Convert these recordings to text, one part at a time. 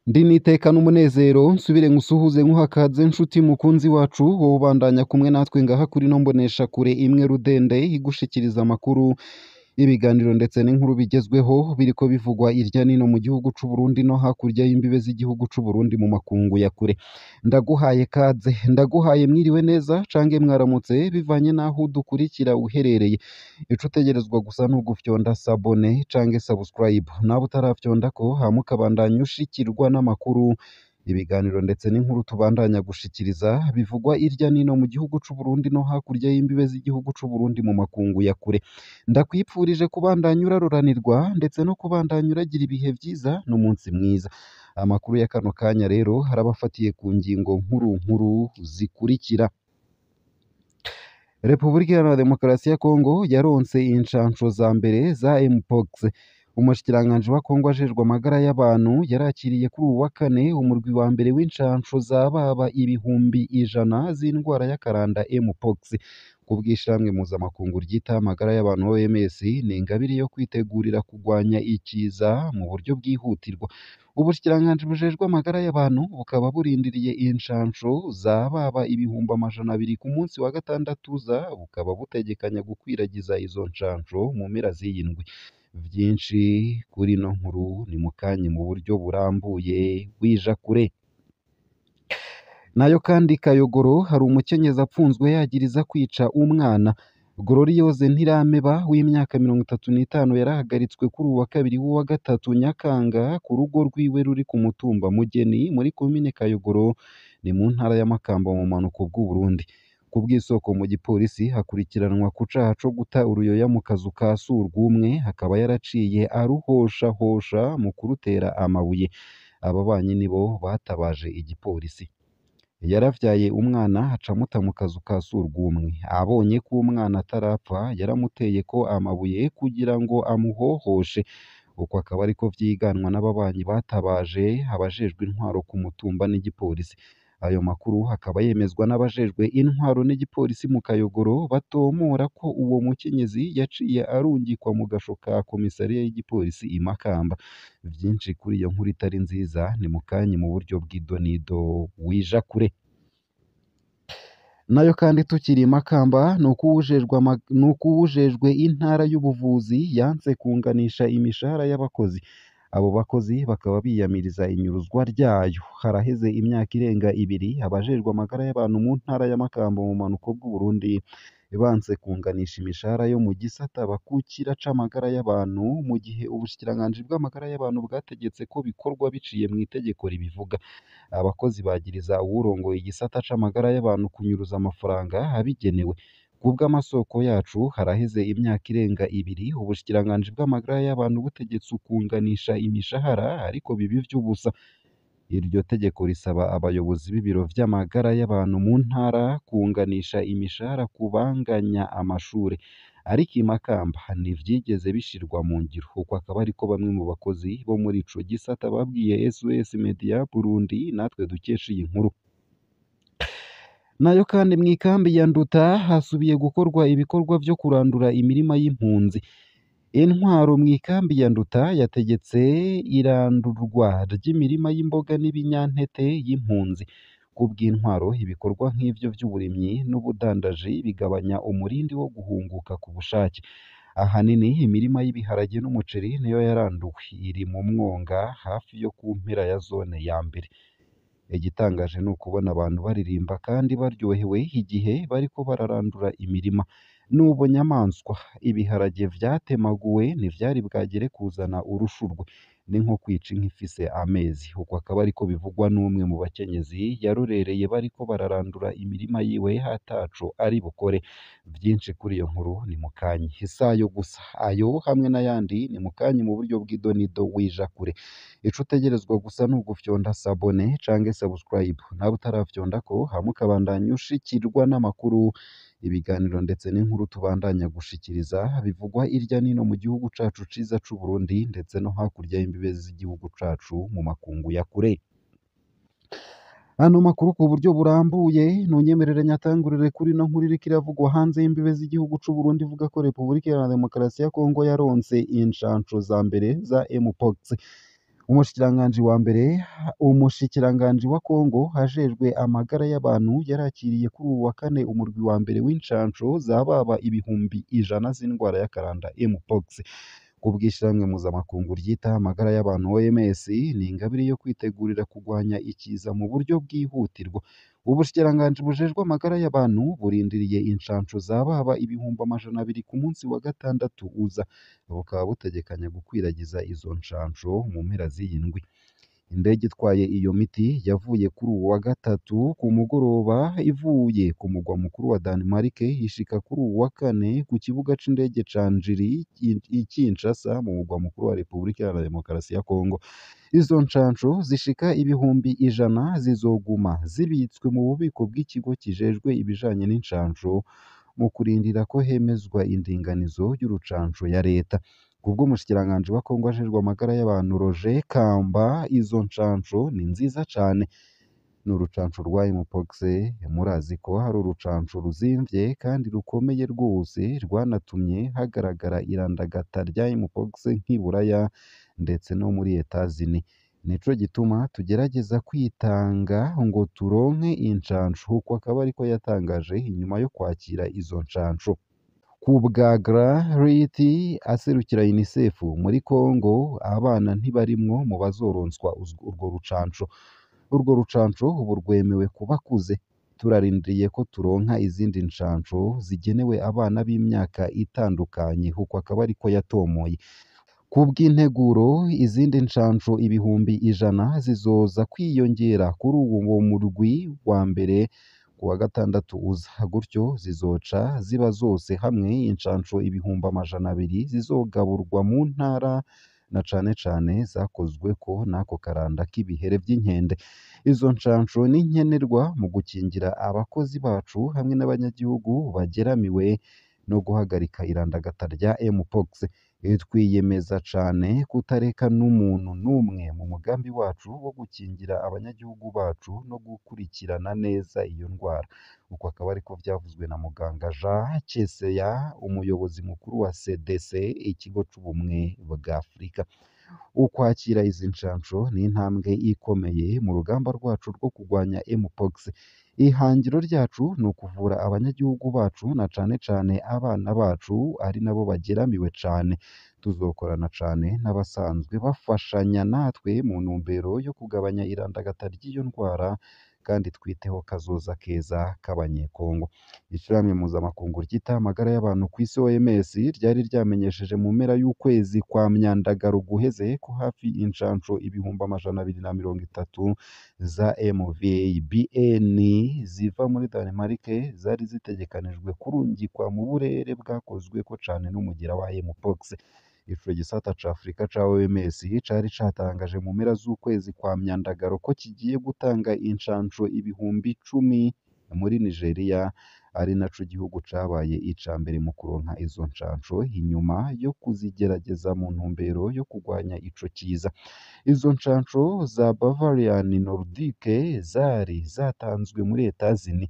Ndi n'iteka n'umunezero nsubire nkusuhuze nkuhakaze nshuti mukunzi wacu, wowe ubandanya kumwe natwe ngaha kuri no mbonesha kure imwe rudende igushikiriza amakuru, ibiganiro ndetse n'inkuru bigezweho biriko bivugwa irya nino mu gihugu c'u Burundi no hakurya y'imbibe z'igihugu c'u Burundi mu makungu ya kure. Ndaguhaye kaze, ndaguhaye mwiriwe neza cange mwaramutse bivanye n'aho udukurikira uherereye. Ico utegerezwa gusa ni ugufyonda sabone cange subscribe, nawe utarafyondako hama ukabandanya ushikirwa n'amakuru, ibiganiro ndetse n'inkuru tubandanya gushikiriza bivugwa irya nino mu gihugu c'u Burundi no hakurya y'imbibe z'igihugu c'u Burundi mu makungu ya kure. Ndakwipfurije kubandanya uraroranirwa ndetse no kubandanya uragira ibihe vyiza n'umunsi mwiza. Amakuru ya kano kanya rero harabafatiye ku ngingo nkuru nkuru zikurikira. Repubulika Iharanira Demokarasi ya Kongo yaronse incanco za mbere za Mpox. Umushikiranganji wa Kongo ajejwe amagara y'abantu yarakiriye kuri uwu wa kane umurwi wa mbere w'incanco zababa 100,000 z'indwara y'akaranda Mpox. Ku bw'ishirahamwe mpuzamakungu ryitaho amagara y'abantu OMS, ni ingabire yo kwitegurira kugwanya ikiza mu buryo bwihutirwa. Ubushikiranganji bujejwe amagara y'abantu bukaba burindiriye incanco zababa 200,000 ku munsi wa gatandatu uza, bukaba butegekanya gukwiragiza izo ncanco mu mpera z'iyi ndwi. Vyinshi kuri ino nkuru ni mukanye mu buryo burambuye wija kure. Nayo kandi Kayogoro hari umukenyezi apfunzwe yagiriza kwica umwana. Gloriose Ntirameba w'imyaka 35 yarahagaritswe kuri uwu wa kabiri w'uwa gatatu Nyakanga ku rugo rwiwe ruri ku mutumba Mugeni muri komine Kayogoro ni mu ntara ya Makamba mu bumanuko bw'Uburundi. Ku bw'isoko mu gipolisi hakurikiranwa ku caha co guta uruyoya mu kazu ka surwumwe, akaba yaraciye aruhoshahosha mu kurutera amabuye. Ababanyi nibo batabaje igipolisi. Yaravyaye umwana aca amuta mu kazu ka surwumwe. Abonye ko umwana atarapfa yaramuteyeko amabuye kugira ngo amuhohoshe. Uko akaba ariko vyiganwa n'ababanyi batabaje abajejwe intwaro ku mutumba n'igipolisi. Ayo makuru akaba yemezwa n'abajejwe intwaro n'igipolisi mu Kayogoro, batomora ko uwo mukenyezi yaciye arungikwa mu gasho ka komisariya y'igipolisi i Makamba. Vyinshi kuri iyo nkuru itari nziza ni mukanye mu buryo bw'idonido wija kure. Nayo kandi tukiri i Makamba nuko uwujejwe intara y'ubuvuzi yanse kunganisha imishahara y'abakozi. Abo bakozi bakaba biyamiriza inyuruzwa ryayo. Haraheze imyaka irenga ibiri abajejwe amagara y'abantu mu ntara ya Makamba mu bumanuko bw'Uburundi banse kunganisha imishahara yo mu gisata bakukira c'amagara y'abantu, mu gihe ubushikiranganji bw'amagara y'abantu bwategetse ko bikorwa biciye mw'itegeko ribivuga. Abakozi bagiriza uwurongoye igisata c'amagara y'abantu kunyuruza amafaranga abigenewe. Kubw'amasoko yacu haraheze imyaka irenga ibiri ubushikiranganji bw'amagara y'abantu butegetse ukunganisha imishahara, ariko biba ivy'ubusa. Iryo tegeko risaba abayobozi b'ibiro vy'amagara y'abantu mu ntara kunganisha imishahara ku banganya amashure. Ariko i Makamba ntivyigeze bishirwa mu ngiro. Uko akaba ariko bamwe mu bakozi bo muri ico gisata babwiye SOS Media Burundi natwe dukesha iyi nkuru. Nayo kandi mw'ikambi ya Nduta hasubiye gukorwa ibikorwa vyo kurandura imirima y'impunzi. Intwaro mw'ikambi ya Nduta yategetse irandurwa ry'imirima y'imboga n'ibinyantete y'impunzi. Ku bw'intwaro ibikorwa nk'ivyo vy'uburimyi n'ubudandaji bigabanya umurindi wo guhunguka ku bushake. Ahanini imirima y'ibiharage n'umuceri niyo yaranduwe, iri mu mwonga hafi yo ku mpera ya zone ya mbere. Igitangaje ni ukubona abantu baririmba kandi baryohewe igihe bariko bararandura imirima. N'ubu nyamaswa ibiharage vyatemaguwe ntivyari bwagere kuzana urushurwe, ni nko kwica inka ifise amezi. Uko akaba ariko bivugwa n'umwe mu bakenyezi yarorereye bariko bararandura imirima yiwe ataco ari bukore. Vyinshi kuri iyo nkuru ni mukanye. Isayo gusa ayo hamwe n'ayandi ni mukanye mu buryo bw'idonido wija kure. Ico utegerezwa gusa ni ugufyonda sabone cange subscribe, nawe utarafyondako hama ukabandanya ushikirwa n'amakuru, ibiganiro ndetse n'inkuru tubandanya gushikiriza bivugwa irya nino mu gihugu cacu ciza c'u Burundi ndetse no hakurya y'imbibe z'igihugu cacu mu makungu ya kure. Ano makuru ku buryo burambuye ntunyemerere nyatangurire kuri ino nkuru iriko iravugwa hanze y'imbibe z'igihugu c'u Burundi ivuga ko Repubulika Iharanira Demokarasi ya Kongo yaronse inshanco za mbere za Mpox. Umushikiranganji wa mbere, umushikiranganji wa Kongo ajejwe amagara y'abantu yarakiriye kuri uwu wa kane umurwi wa mbere w'inshanco zababa 100,000 z'indwara y'akaranda Mpox. Kubw'ishirahamwe mpuzamakungu ryitaho amagara y'abantu OMS, ni ingabire yo kwitegurira kugwanya ikiza mu buryo bwihutirwa. Ubushikiranganji bujejwe amagara y'abantu burindiriye inshanco zababa 200,000 ku munsi wa gatandatu uza, bukaba butegekanya gukwiragiza izo nshanco mu mpera z'iyi ndwi. Indege itwaye iyo miti yavuye kuri uwu wa gatatu ku mugoroba ivuye ku mugwa mukuru wa Denmark ishika kuri uwu wa kane ku kibuga c'indege ca Njiri i Kinshasa mu mugwa mukuru wa Repubulika Iharanira Demokarasi ya Kongo. Izo nshanco zishika 100,000 zizoguma zibitswe mu bubiko bw'ikigo kijejwe ibijanye n'inshanco mu kurindira ko hemezwa indinganizo y'urucanco ya leta. Kubw'umushikiranganji wa Kongo ajejwe amagara y'abantu Roger Kamba, izo nshanco ni nziza cane. Ni urucanco rwa Mpox, murazi ko hari urucanco ruzimvye kandi rukomeye rwose, rwanatumye hagaragara irandagata rya Mpox nk'i Buraya ndetse no muri Etazini. Nico gituma tugerageza kwitanga ngo turonke inshanco, uko akaba ariko yatangaje inyuma yo kwakira izo nshanco. Kubwa Grarit aserukira UNICEF muri Kongo, abana ntibarimwo mu bazoronswa urwo rucanco. Urwo rucanco ubu rwemewe ku bakuze. Turarindiriye ko turonka izindi nshanco zigenewe abana b'imyaka itandukanye, uko akaba ariko yatomoye. Kubw'integuro, izindi nshanco 100,000 zizoza kwiyongera kuri uwo murwi wa mbere ku wa gatandatu uza, gutyo zizoca ziba zose hamwe inshanco 200,000 zizogaburwa mu ntara na cane cane zakozweko n'ako karanda k'ibihere vy'inkende. Izo nshanco ni nkenerwa mu gukingira abakozi bacu hamwe n'abanyagihugu bageramiwe no guhagarika irandagata rya Mpox. Twiyemeza cane kutareka n'umuntu n'umwe mu mugambi wacu wo gukingira abanyagihugu bacu no gukurikirana neza iyo ndwara. Uko akaba ariko vyavuzwe na muganga Jean Cheseya, umuyobozi mukuru wa CDC, ikigo c'ubumwe bwa Afurika. Ukwakira izi nshanco ni intambwe ikomeye mu rugamba rwacu rwo kugwanya Mpox. Ihangiro ryacu ni ukuvura abanyagihugu bacu na cane cane abana bacu ari nabo bageramiwe cane. Tuzokorana cane n'abasanzwe bafashanya natwe mu ntumbero yo kugabanya irandagata ry'iyo ndwara kandi twiteho kazoza keza k'abanyekongo. Ishirahamwe mpuzamakungu ryitaho amagara y'abantu kw'isi OMS ryari ryamenyesheje mu mpera y'ukwezi kwa Myandagaro guheze ko hafi inshanco 230,000 za MVABN ziva muri Denmark zari zitegekanijwe kurungikwa mu burere bwakozweko cane n'umugera wa Mpox. Ico gisata ca Afurika ca OMS cari catangaje mu mpera z'ukwezi kwa Myandagaro ko kigiye gutanga inshanco 10,000 muri Nigeria, ari naco gihugu cabaye ica mbere mu kuronka izo nshanco inyuma yo kuzigerageza mu ntumbero yo kugwanya ico kiza. Izo nshanco za Bavarian Nordic zari zatanzwe muri Etazini.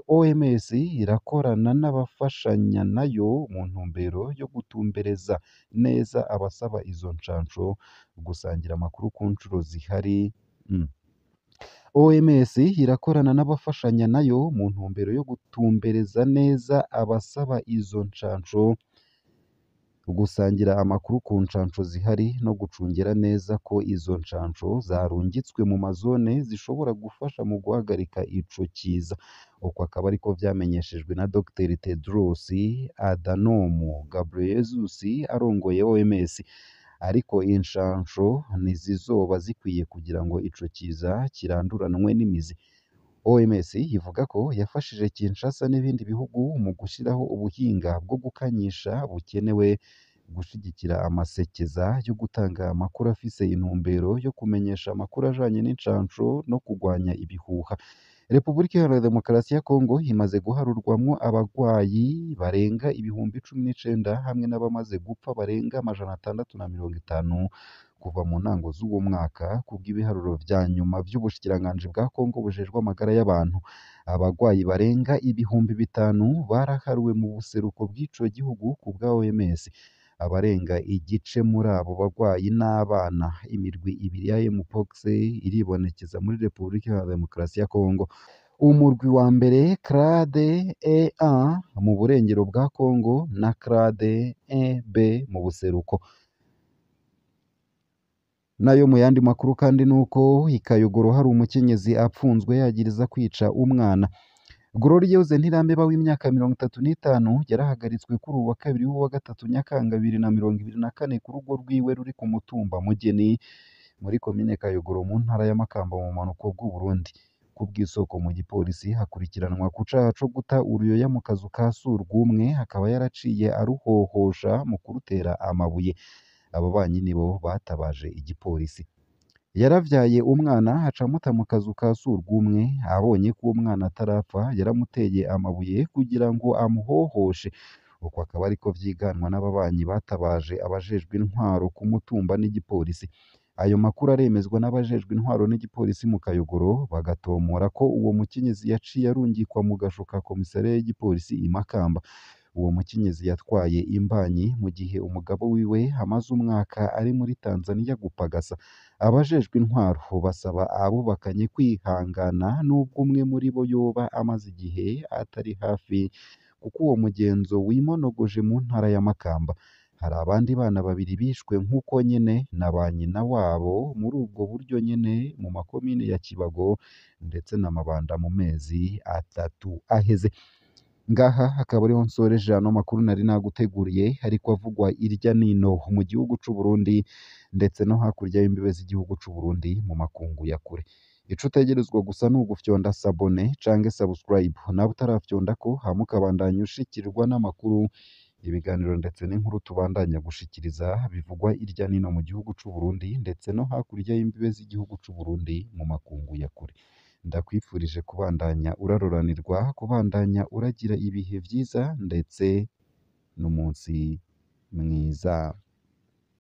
OMS irakorana n'abafashanya nayo mu ntumbero yo gutumbereza neza abasaba izo nshanco, gusangira amakuru ku ncuro zihari. OMS irakorana n'abafashanya nayo mu ntumbero yo gutumbereza neza abasaba izo nshanco, gusangira amakuru ku nshanco zihari no gucungera neza ko izo nshanco zarungitswe mu mazone zishobora gufasha mu guhagarika ico kiza. Uko akaba ariko vyamenyeshejwe na Dr Tedros Adhanom Ghebreyesus arongoye OMS. Ariko inshanco ntizizoba zikwiye kugira ngo ico kiza kiranduranwe n'imizi. OMS ivuga ko yafashije Kinshasa n'ibindi bihugu mu gushiraho ubuhinga bwo gukanyisha bukenewe, gushigikira amasekeza yo gutanga amakuru afise intumbero yo kumenyesha amakuru ajanye n'incanco no kugwanya ibihuha. Repubulika Iharanira Demokarasi ya Kongo imaze guharurwamwo abagwayi barenga 19,000 hamwe n'abamaze gupfa barenga 650 kuva mu ntango z'uwo mwaka, kubw'ibiharuro vya nyuma vy'ubushikiranganji bwa Kongo bujejwe amagara y'abantu. Abagwayi barenga 5000 baraharuwe mu buseruko bw'ico gihugu kubwa OMS. Abarenga igice muri abo bagwayi n'abana. Imirwi ibiri ya Mpox iribonekeza muri Republika Iharanira Demokarasi ya Kongo. Umurwi wa mbere Clade E1 mu burengero bwa Kongo na Clade 1B mu buseruko. Nayo mu yandi makuru kandi nuko i Kayogoro hari umukenyezi apfunzwe yagiriza kwica umwana. Gloriose Ntirambeba w'imyaka 35 yarahagaritswe kuri uwu wa kabiri w'uwa gatatu Nyakanga 2024 ku rugo rwiwe ruri ku mutumba Mugeni muri komine Kayogoro mu ntara ya Makamba mu bumanuko bw'u Burundi. Ku bw'isoko mu gipolisi hakurikiranwa ku caha co guta uruyoya mu kazu ka surwumwe, akaba yaraciye aruhohosha mu kurutera amabuye. Ababanyi nibo batabaje igipolisi. Yaravyaye umwana aca amuta mu kazu ka surwumwe, abonye ko uwo mwana atarapfa yaramuteye amabuye kugira ngo amuhohoshe. Uko akaba ariko vyiganwa n'ababanyi batabaje abajejwe intwaro ku mutumba n'igipolisi. Ayo makuru aremezwa n'abajejwe intwaro n'igipolisi mu Kayogoro, bagatomora ko uwo mukenyezi yaciye arungikwa mu gasho ka komisariya y'igipolisi i Makamba. Uwo mukenyezi yatwaye imbanyi mu gihe umugabo wiwe amaze umwaka ari muri Tanzania gupagasa. Abajejwe intwaro basaba abubakanye kwihangana nubwo umwe muri bo yoba amaze igihe atari hafi, kuko uwo mugenzo wimonogoje mu ntara ya Makamba. Hari abandi bana babiri bishwe nk'uko nyene na ba nyina wabo muri ubwo buryo nyene mu makomine ya Kibago ndetse na Mabanda mu mezi atatu aheze. Ngaha hakaba ariho nsoreje ano makuru nari naguteguriye ariko avugwa irya nino mu gihugu c'u Burundi ndetse no hakurya y'imbibe z'igihugu c'u Burundi mu makungu ya kure. Ico utegerezwa gusa ni ugufyonda sabone canke subscribe, nawe utarafyondako hama ukabandanya ushikirwa n'amakuru, ibiganiro ndetse n'inkuru tubandanya gushikiriza bivugwa irya nino mu gihugu c'u Burundi ndetse no hakurya y'imbibe z'igihugu c'u Burundi mu makungu ya kure. Ndakwifurije kubandanya uraroranirwa, kubandanya uragira ibihe vyiza ndetse n'umunsi mwiza.